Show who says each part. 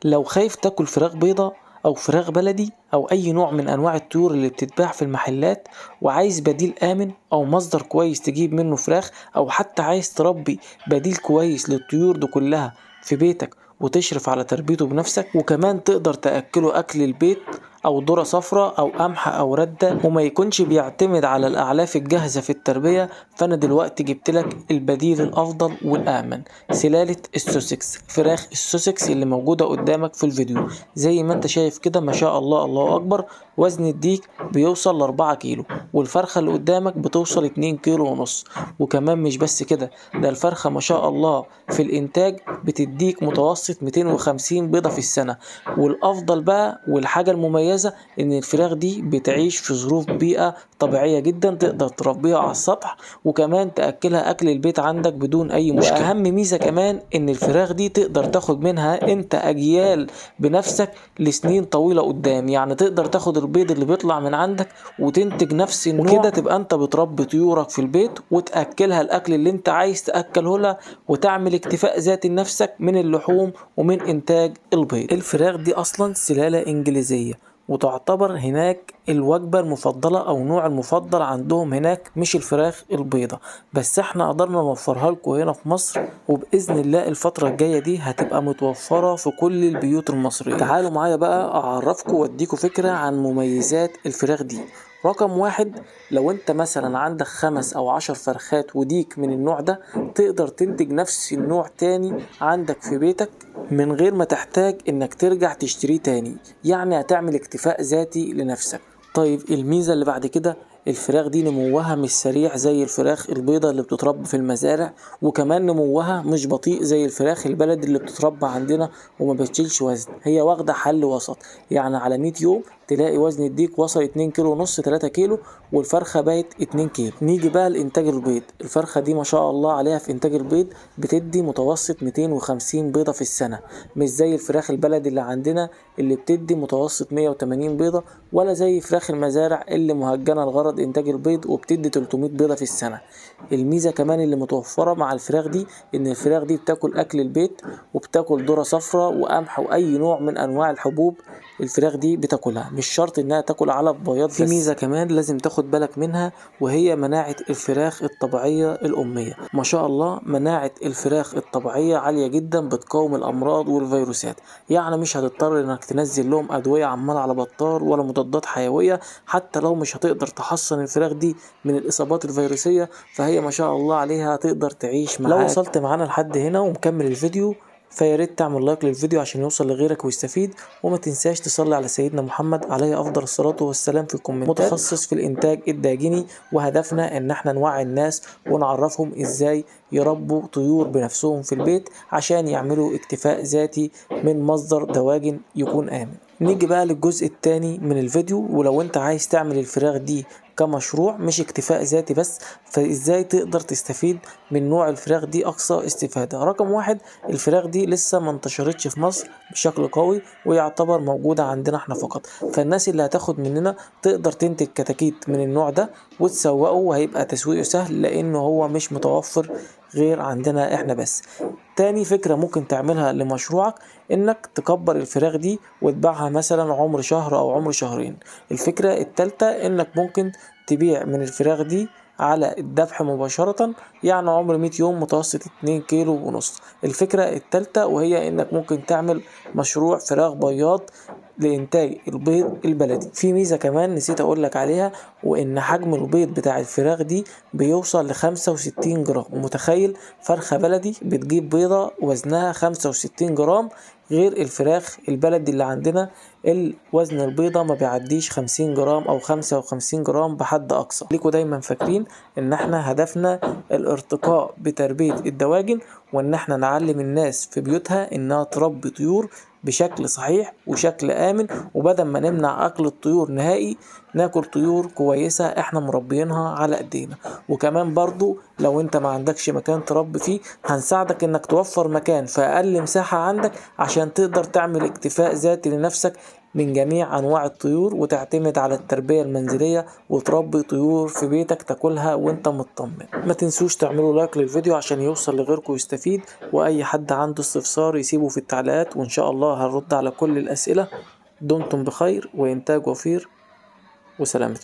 Speaker 1: لو خايف تاكل فراخ بيضة او فراخ بلدي او اي نوع من انواع الطيور اللي بتتباع في المحلات، وعايز بديل امن او مصدر كويس تجيب منه فراخ، او حتى عايز تربي بديل كويس للطيور دي كلها في بيتك وتشرف على تربيته بنفسك، وكمان تقدر تأكله أكل البيت أو ذرة صفراء أو قمح أو ردة، وما يكونش بيعتمد على الأعلاف الجاهزة في التربية، فأنا دلوقتي جبت لك البديل الأفضل والآمن، سلالة السوسكس، فراخ السوسكس اللي موجودة قدامك في الفيديو. زي ما انت شايف كده ما شاء الله الله أكبر، وزن الديك بيوصل ل4 كيلو، والفرخة اللي قدامك بتوصل 2 كيلو ونص. وكمان مش بس كده، ده الفرخة ما شاء الله في الإنتاج بتديك متوسط 250 بيضة في السنة. والأفضل بقى والحاجة المميزة إن الفراخ دي بتعيش في ظروف بيئة طبيعية جدا، تقدر تربيها على السطح وكمان تأكلها أكل البيت عندك بدون أي مشكلة. وأهم ميزة كمان إن الفراخ دي تقدر تاخد منها أنت أجيال بنفسك لسنين طويلة قدام، يعني تقدر تاخد البيض اللي بيطلع من عندك وتنتج نفس النوع، وكده تبقى أنت بتربي طيورك في البيت وتأكلها الأكل اللي أنت عايز تأكله لها، وتعمل اكتفاء ذاتي لنفسك من اللحوم ومن إنتاج البيض. الفراخ دي أصلا سلالة إنجليزية، وتعتبر هناك الوجبة المفضلة أو نوع المفضل عندهم هناك مش الفراخ البيضة، بس احنا قدرنا نوفرها لكم هنا في مصر، وبإذن الله الفترة الجاية دي هتبقى متوفرة في كل البيوت المصرية. تعالوا معايا بقى أعرفكم وأديكم فكرة عن مميزات الفراخ دي. رقم 1، لو انت مثلا عندك 5 او 10 فرخات وديك من النوع ده، تقدر تنتج نفس النوع تاني عندك في بيتك من غير ما تحتاج انك ترجع تشتريه تاني، يعني هتعمل اكتفاء ذاتي لنفسك. طيب الميزة اللي بعد كده، الفراخ دي نموها مش سريع زي الفراخ البيضة اللي بتتربى في المزارع، وكمان نموها مش بطيء زي الفراخ البلد اللي بتتربى عندنا وما بتشيلش وزن، هي واخدة حل وسط، يعني على 100 يوم تلاقي وزن الديك وصل 2 كيلو ونص 3 كيلو، والفرخة بقت 2 كيلو. نيجي بقى لإنتاج البيض، الفرخة دي ما شاء الله عليها في إنتاج البيض بتدي متوسط 250 بيضة في السنة، مش زي الفراخ البلدي اللي عندنا اللي بتدي متوسط 180 بيضة، ولا زي فراخ المزارع اللي مهجنة لغرض إنتاج البيض وبتدي 300 بيضة في السنة. الميزة كمان اللي متوفرة مع الفراخ دي إن الفراخ دي بتاكل أكل البيت، وبتاكل ذرة صفراء وقمح وأي نوع من أنواع الحبوب الفراخ دي بتاكلها، مش شرط إنها تاكل علف بياض. في ميزة كمان لازم تاخد بالك منها، وهي مناعة الفراخ الطبيعية الأمية. ما شاء الله مناعة الفراخ الطبيعية عالية جدا، بتقاوم الأمراض والفيروسات، يعني مش هتضطر إنك تنزل لهم أدوية عمالة على بطال ولا مضادات حيوية، حتى لو مش هتقدر تحصن الفراخ دي من الإصابات الفيروسية، فهي ما شاء الله عليها تقدر تعيش معاك. لو وصلت معانا لحد هنا ومكمل الفيديو، فياريت تعمل لايك للفيديو عشان يوصل لغيرك ويستفيد، وما تنساش تصلي على سيدنا محمد عليه افضل الصلاة والسلام في الكومنتات. متخصص في الانتاج الداجني، وهدفنا ان احنا نوعي الناس ونعرفهم ازاي يربوا طيور بنفسهم في البيت عشان يعملوا اكتفاء ذاتي من مصدر دواجن يكون امن. نيجي بقى للجزء الثاني من الفيديو، ولو انت عايز تعمل الفراخ دي كمشروع مش اكتفاء ذاتي بس، فازاي تقدر تستفيد من نوع الفراخ دي اقصى استفادة. رقم 1، الفراخ دي لسه ما انتشرتش في مصر بشكل قوي، ويعتبر موجودة عندنا احنا فقط، فالناس اللي هتاخد مننا تقدر تنتج كتاكيت من النوع ده وتسوقه، وهيبقى تسويقه سهل لانه هو مش متوفر غير عندنا احنا بس. تاني فكرة ممكن تعملها لمشروعك، انك تكبر الفراخ دي وتبيعها مثلا عمر شهر او عمر شهرين. الفكرة التالتة، انك ممكن تبيع من الفراخ دي على الذبح مباشرة، يعني عمر 100 يوم متوسط 2 كيلو ونص. الفكرة التالتة وهي انك ممكن تعمل مشروع فراخ بياض لإنتاج البيض البلدي. في ميزة كمان نسيت أقولك عليها، وإن حجم البيض بتاع الفراخ دي بيوصل ل65 جرام. ومتخيل فرخة بلدي بتجيب بيضة وزنها 65 جرام، غير الفراخ البلدي اللي عندنا الوزن البيضة ما بيعديش 50 جرام أو 55 جرام بحد أقصى. ليكوا دايما فاكرين إن احنا هدفنا الارتقاء بتربية الدواجن، وإن احنا نعلم الناس في بيوتها إنها تربي طيور بشكل صحيح وشكل آمن، وبدل ما نمنع أكل الطيور نهائي ناكل طيور كويسة احنا مربينها على ايدينا. وكمان برضو لو انت ما عندكش مكان تربي فيه، هنساعدك انك توفر مكان في اقل مساحة عندك عشان تقدر تعمل اكتفاء ذاتي لنفسك من جميع أنواع الطيور، وتعتمد على التربية المنزلية وتربي طيور في بيتك تاكلها وانت مطمن. ما تنسوش تعملوا لايك للفيديو عشان يوصل لغيركم ويستفيد، وأي حد عنده استفسار يسيبه في التعليقات وإن شاء الله هنرد على كل الأسئلة. دمتم بخير وإنتاج وفير، وسلامتكم.